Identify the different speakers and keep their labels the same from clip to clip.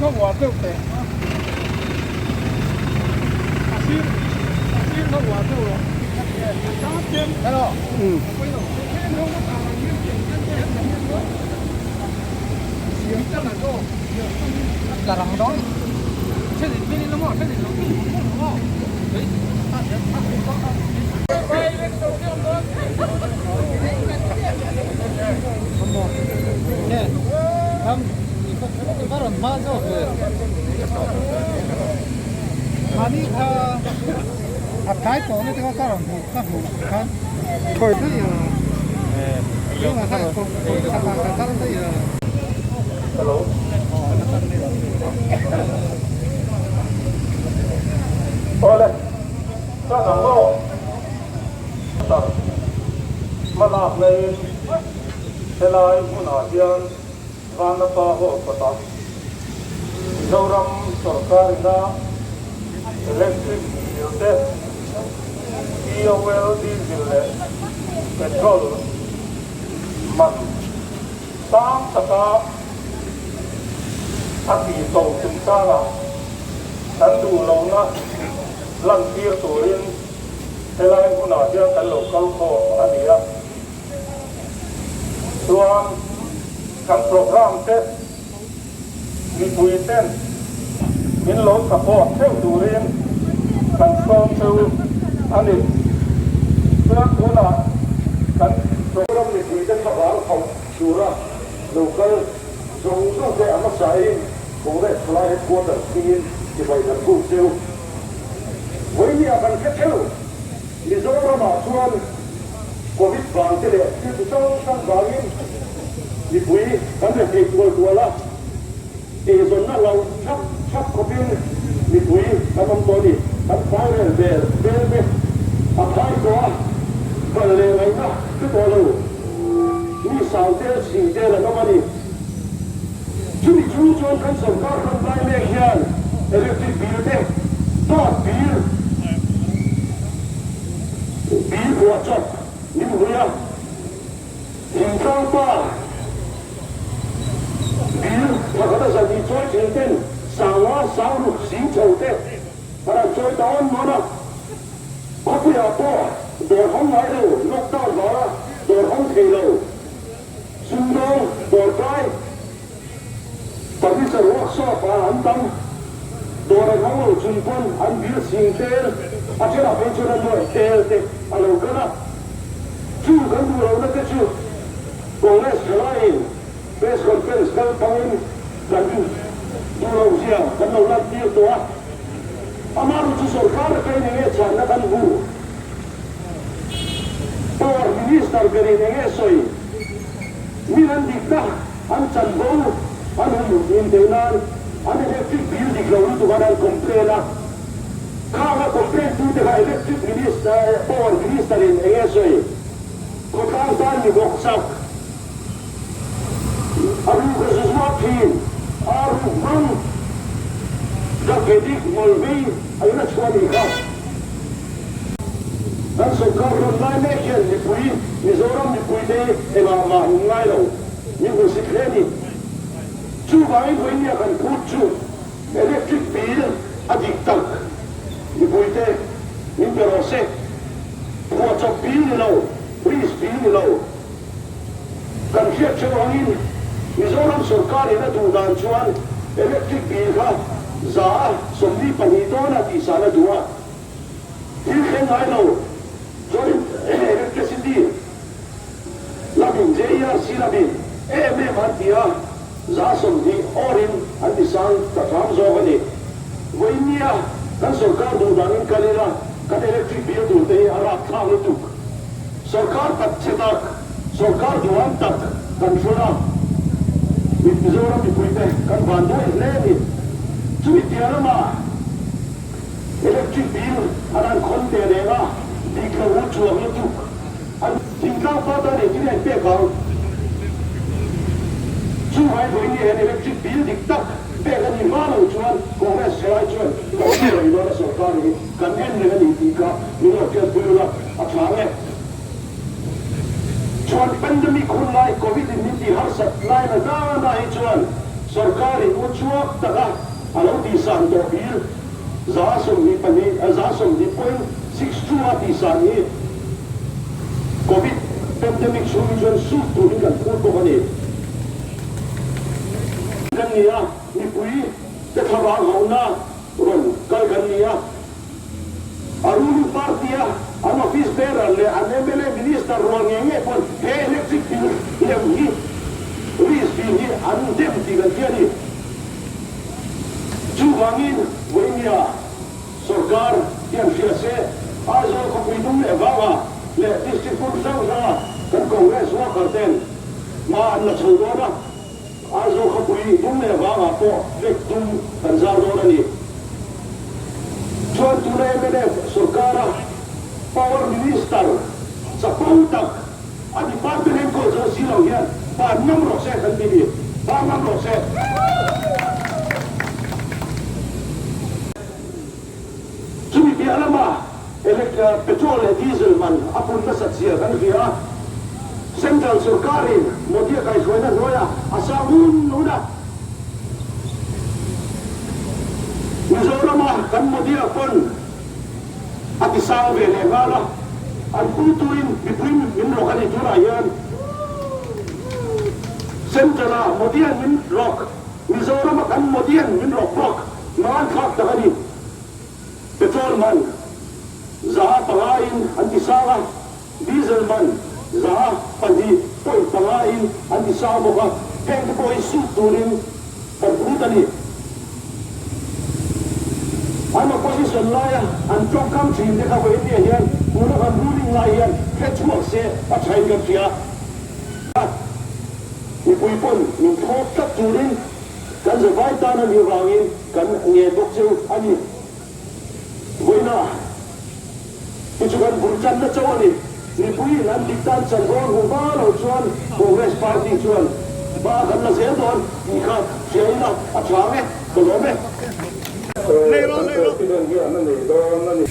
Speaker 1: kha uar deuh teh a. A sir a sir kha uar deuh rawh. Hello. A tlai tawh na te kha ka rawn hmuh ka hmuh khan thawi daih a tunah khan chhakah ka kal daih a.
Speaker 2: Awle, ka dang aw. Tak hmalak laiin helai hmunah hian Vanapa Hall kawtah Mizoram sorkarina electric bill te, fuel, diesel leh petrol man sang taka a tih to chungchangah kan duh lohna lantir turin helai hmunah hian kan lo kal khawm a ni a. Chuan kan programme te mipui ten min lo support theuh turin kan sawm chu a ni. Chuan tunah kan programme mipui te thlavang hauh tura lo kal zawng zawng te a hmasain Congress thalai headquarters hmingin chibai kan buk cheu. Vawinia kan hre theuh Mizoramah chuan Covid vang te leh thil chi hrang hrang vangin mipui kan reh thei tual tual a, eizawnna lo thap thap khawpin mipui kan awm tawh a ni. Kan fairel vel vel te a phai tawh a, kal leh ngaihna hre tawh lo mi sau tel chhing tel an awm a ni. Chumi chung chuan kan sorkar hran lai mek hian electric bill te dawt bill bill buah chawp min hui a, thingtlang pa bill pakhat a zan i chawi thin ten sanga sang ruk zing chho te a rawn chawi ta awn mawn a, khawpuiah pawh dawr hawng ngai lo lockdown vanga dawr hawng thei lo. Sumdawng dawrkai furniture workshop ah an tam. Dawr an hawng lo chung pawn an bil chhing tel, a thenah phei chuan a nuaih tel te a lo kal a. Chu kan duh lohna te chu Congress thalaiin press conference kal pangin kan duh loh zia kan lo lantir tawh a. Amaherawhchu chu sorkar atangin enge chhanna kan hmu? Power Minister berin enge sawi? Min an dikna an chanvo an hum him theih nan an electric bill dik lo lutuk an han complain a, khang a complain tute kha electric minister power minister in enge sawi? Khawtlang tan mi bawk chak a ruk a zu zuar thin a ruk hmang drug addict mawlvei a in a chhuah nih kha. Kan sorkar rawn lai mek hian mipui, Mizoram mipuite hi engah mah min ngai lo, min hmusit hle a ni. Chuvangin vawinia kan phut chu electric bill a dik tak mipuite min pe rawh se. Phuahchawp bill ni lo, risk bill ni lo. Kan hriat theuh angin Mizoram sorkarin a duh dan chuan electric bill kha 122 dawna tihsan a duh a. Thil thleng ngai lo chuan electricity lamin JERC lamin em em an ti a, 120 awrin an ti sang ta hram zawk a ni. Vawiinnia kan sorkar duh danin kal ila kan electric bill tur te hi a rapthlak lutuk. Sorkar tak che tak, sorkar duham tak kan hrawn a, Mizoram mipuite kan vanduai hle a ni. Chumi piah lamah Electric bill an han khawn teh reng a, dik lo u chuang lutuk. An thingtlang pa tan engtin nge an pek ang? Chu vai vawiin hian electric bill dik tak pek a nih hma lo chuan Congress thalai chuan kan hre reng dawn a sorkar hi kan en reng a ni tih kha min lo hriatpui ula a tha ang e. Chuan pandemic hun lai Covid in min tih harsat lai na na na hi chuan. Sorkarin uchuak taka a lo tihsan tawh bill 22 120.62 a tihsan hi Covid pandemic chhungin chuan sut turin kan phut bawk a ni. Kan ni a, mipui te thlavang hauhna rawn kal kan ni a. A ruling party a an office bearer leh an mla minister rual ngei ngei pawn he electric bill lem hi risk bill hi an dem tih kan hria a ni. Chuvangin Vawinia sorkar hian hria se Aizawl khawpui hnung leh vanga leh district hmun hrang hranga kan Congress worker ten hma an la chho dawn a, Aizawl khawpui dum leh vangah pawh flag dum kan zar dawn a ni. Chuan tuna mnf sorkara Power Minister chapo tak a department enkawl zo si lo hian ban ngam rawh se kan ti ni. Ban ngam rawh se. Chumi piah lama petrol leh diesel man a pun nasat zia kan hria a, Central sorkarin Modi-a kaihhruaina hnuaiah a sang hun hun a. Mizorama kan Modi-a pawn a ti sang ve leh nghal a, an puituin mipui min rawk a ni tunah hian Central-a Modi-a'n min rawk, Mizorama kan Modi-a'n min rawk bawk, manganthlak tak a ni. Petrol man 500 in an ti sang a, diesel man 2.5 in an ti sang bawk a, heng te pawh hi sut turin kan phut a ni. An opposition laia an tawngkam thin te kha vawiin nia hian tuna kan ruling lai hian hre chhuak se a thain kan hria a, mipui pawn min thlawp tlat turin Kan zavai tan a nih vangin kan nge bawk chu a ni. Vawiina hi chu kan bul tanna chauh a ni. Mipuiin an dik tan chanvo an hmu hma lo chuan Congress party chuan hma kan la zel dawn tih kha hria ila a tha ang e, ka lawm e.
Speaker 1: Kan President hian a nei dawn a ni.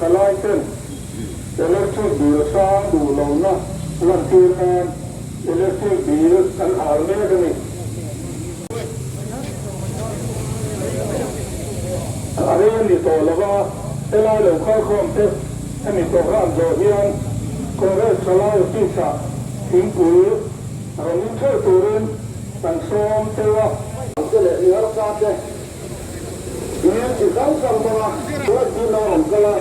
Speaker 2: Thalai ten electric bill sang duh lohna lantir nan electric bill an hal mek a ni. A rei a ni tawh lo va, helai lo kalkhawm te hemi programme zawh hian Congress Thalai Office-ah thingpui rawn in theuh turin kan sawm teuh a. Te leh mi harsa te bill chi hrang hrang hmanga Congress team a rawn kal a,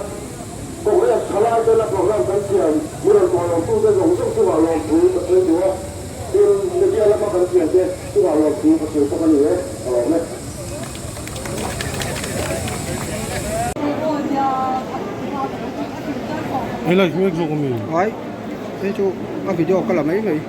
Speaker 2: Congress Thalai tena programme kan siam mi rawn kawhlawmtu te zawng zawng chungah lawmthu ka sawi duh a. Tin, media lama kan thiante chungah lawmthu ka sawi bawk a ni e, ka lawm e.
Speaker 1: Ai, hei chu a video ka la mai mai.